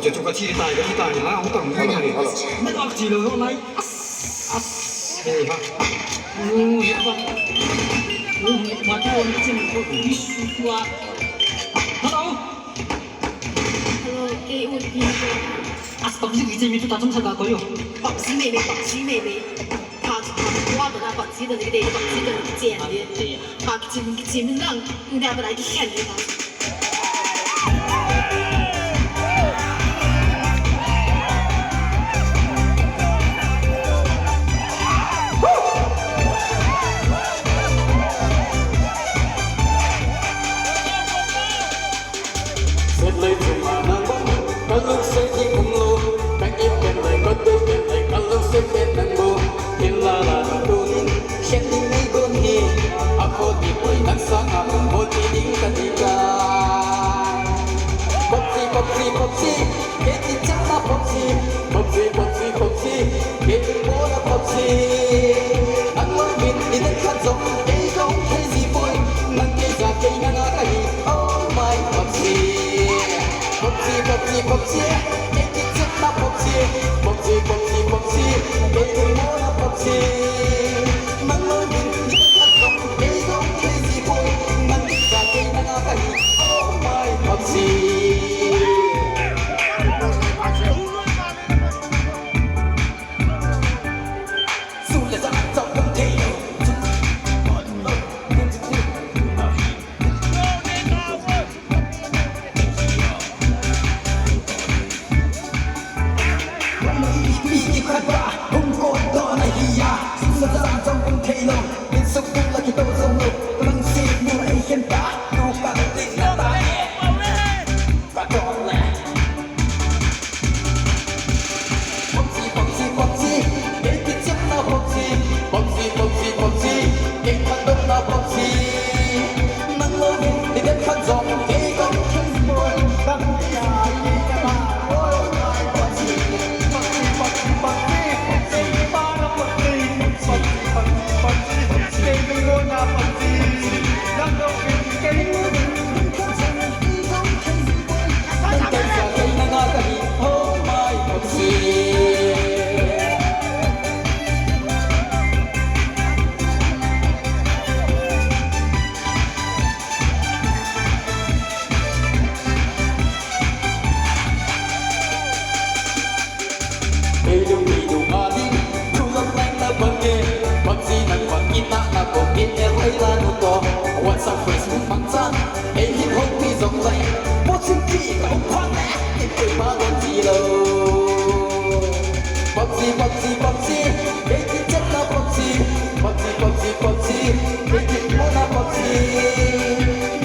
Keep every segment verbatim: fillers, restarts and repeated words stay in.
Chu chu ka thi tai, ka thi tai, la hung tang ni ni. Hello, hello. Na ka thi lo lo nai. As, as. Hey ha. U, he ba. U, ma ki on chin ko. Isu tua. Hello. Hello, ke un pi. As, PUBG ki che mi tu ta chung sa ka ko yo. PUBG me me, PUBG me me. Pha chu pha, wa ba na PUBG da ni de, PUBG da ni che ni. Pha ki chin, ki chin lang. Unda ba na ki khen ni na. Setlei chunga nang bang, ka lungset hi umlou, ka ngim pen lei, ka dei pen lei, ka lungset pen nang bou, hinla la nang tunin, khen ding nei gon hi, a khot ni poi nang sanga, hon ni ding ka ti tai. PUBG, PUBG, PUBG, kei kichepna PUBG, PUBG, PUBG, PUBG, kei lungmonna PUBG. Nang lou min, ni den khat jong, kei kahung thei ji poi, nang kei ja, kei nanga kahi, oh my PUBG. PUBG, PUBG, PUBG, kei kichepna PUBG, PUBG, PUBG, PUBG, kei lungmonna PUBG. Nang lou min, ni den khat jong, kei kahung thei ji poi, nang kei ja, kei nanga kahi, oh my PUBG. WhatsApp, Facebook mangchan, ei hin houpi jongleh, posting pi ka um phat le, in kei ma don ji lou. PUBG, PUBG, PUBG, kei kichepna PUBG, PUBG, PUBG, PUBG, kei kichepna PUBG.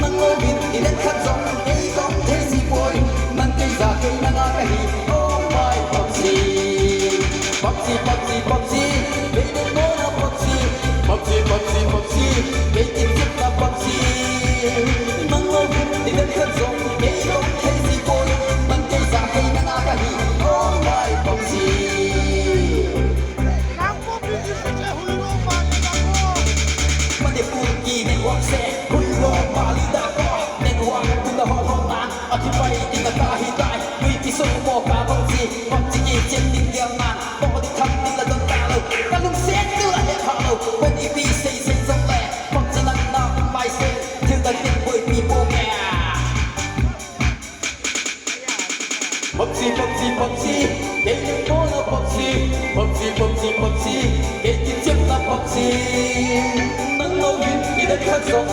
Nang lou min, ni den khat jong, kei kahung thei ji poi, nang kei ja, kei nanga kahi, oh my PUBG. PUBG, PUBG, PUBG, kei lungmonna PUBG. PUBG, PUBG, PUBG, kei kichepna PUBG. Nang lou min, ni den khat jong, kei kahung thei ji poi, nang kei ja, kei nanga kahi, oh my PUBG. Manipur ki network se, hui lo mali da ko, network tu na ho ho na, ati pai ti na ta hi tai, hui ki so mo ka bang ji, PUBG ki chen ding diam na, ko di tham ding la don ta lo, ka lungset tu la he pha lo, when i pi sei sei jong le, PUBG nang na mai sei, thil da kin boi pi po ke. PUBG, PUBG, PUBG, kei lungmonna PUBG, PUBG, PUBG, PUBG, kei kichepna PUBG. Nang lou min, ni den khat jong,